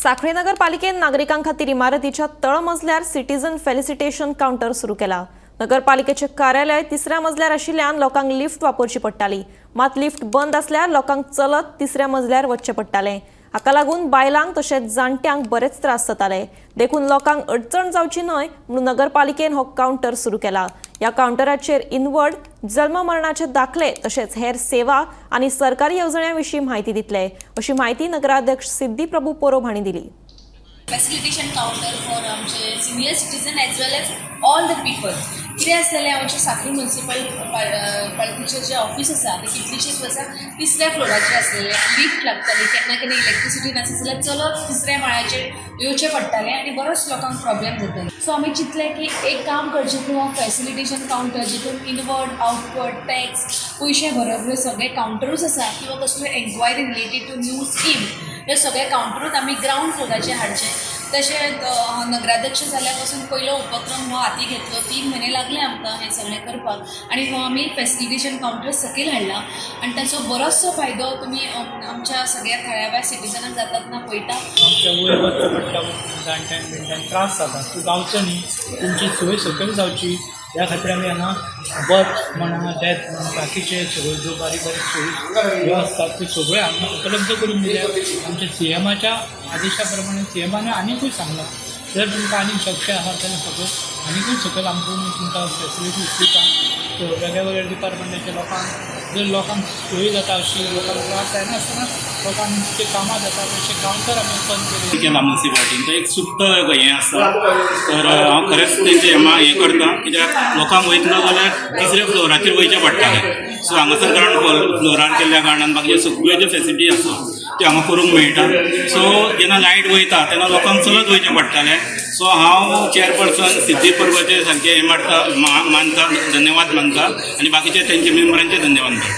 साखळी नगरपालिकेन नागरिकां खातीर इमारतीच्या तळमजल्यार सिटीजन फेलिसिटेशन कावंटर सुरू केला. नगरपालिकेचे कार्यालय तिसऱ्या मजल्यार आशिल्ल्यान लोकांक लिफ्ट वापरची पडटाली. मात लिफ्ट बंद आसल्यार लोकांक चलत तिसऱ्या मजल्यार वचचें पडटालें. हाका लागून बायलांक तशेंच जाणट्यांक बरेच त्रास जाताले. देखून लोकांक अडचण जावची न्हय म्हणून नगरपालिकेन हो कावंटर सुरू केला. ह्या कावंटराचेर इनवर्ड, जल्म मरणाचे दाखले तशेंच हेर सेवा आनी सरकारी येवजण्यां विशीं म्हायती दितले, अशी म्हायती नगराध्यक्ष सिद्धी प्रभू पोरोब हांणी दिली. फॅसिलिटेशन कावंटर फॉर आमचे senior citizen as well as all the people. कितें आसलेलें, आमचे साखळी म्युनिसिपल पालिकेचें जें ऑफीस आसा तें कितलींशींच वर्सां तिसऱ्या फ्लोराचेर आसलेलें. लिफ्ट लागताली, केन्ना केन्ना इलेक्ट्रिसिटी नासली जाल्यार चलत तिसऱ्या माळ्याचेर येवचें पडटालें आनी बरोच लोकांक प्रॉब्लेम जाताले. सो आमी चिंतलें की एक काम करचें की हो फॅसिलिटेशन कावंटर, जितून इनवर्ड, आउटवर्ड, टॅक्स, पयशे भरप हे सगळे कावंटरूच आसा किंवा कसल्यो enquiry related to new scheme, हे सगळे कावंटरूच आमी ग्रावंड फ्लोराचेर हाडचे. तशेंच नगराध्यक्ष जाल्या पासून पयलो उपक्रम हो हाती घेतलो. 3 म्हयने लागले आमकां हें सगळें करपाक आनी हो आमी फॅसिलिटेशन कावंटर सकयल हाडला आनी ताचो बरोचसो फायदो तुमी आमच्या सगळ्या थळाव्या सिटीजनाक जाता तेन्ना पळयता. आमच्या वयर वचचें पडटा, जाणट्यांक बिणट्यांक त्रास जाता. तूं जावचो न्ही, तुमची सोय सकयल जावची ह्या खातीर आमी हांगा बर्थ म्हणा, डेथ म्हणा, बाकीचे सगळ्यो ज्यो बारीक बारीक सोयी ह्यो आसतात त्यो सगळ्यो हांगा उपलब्ध करून दिल्या. आमच्या सीएमाच्या आदेशा प्रमाणे सीएमान आनिकूय सांगलां, जर तुमकां आनीक शक्य आसा जाल्यार सगळ्यो आनिकूय सकयल आमकां तुमकां फेसिलिटीज दिता. सो वेगळ्या वेगळ्या डिपार्टमेंटाच्या लोकांक, जर लोकांक सोय जाता अशी, लोकांक त्रास जायनासतना लोकांक कामां जाता तशें कावंटर आमी ओपन केलें. केला म्युनिसिपालिटीन, तो एक सुप्त हें आसा. तर हांव खरेंच तेंचें हें करता, कित्याक लोकांक वयतलो जाल्यार तिसऱ्या फ्लोराचेर वयचें पडटालें. सो हांगासर ग्रावंड फ्लोरार केल्ल्या कारणान बाकीच्यो सगळ्यो ज्यो फेसिलिटी आसा त्यो हांगा करूंक मेळटा. सो जेन्ना लायट वयता तेन्ना लोकांक चलत वयचें पडटालें. सो हांव चेअरपर्सन सिद्धी परबाचे सारकें हें मानता, मानता, धन्यवाद मानता आनी बाकीचे तेंचे मेंबरांचे धन्यवाद मानता.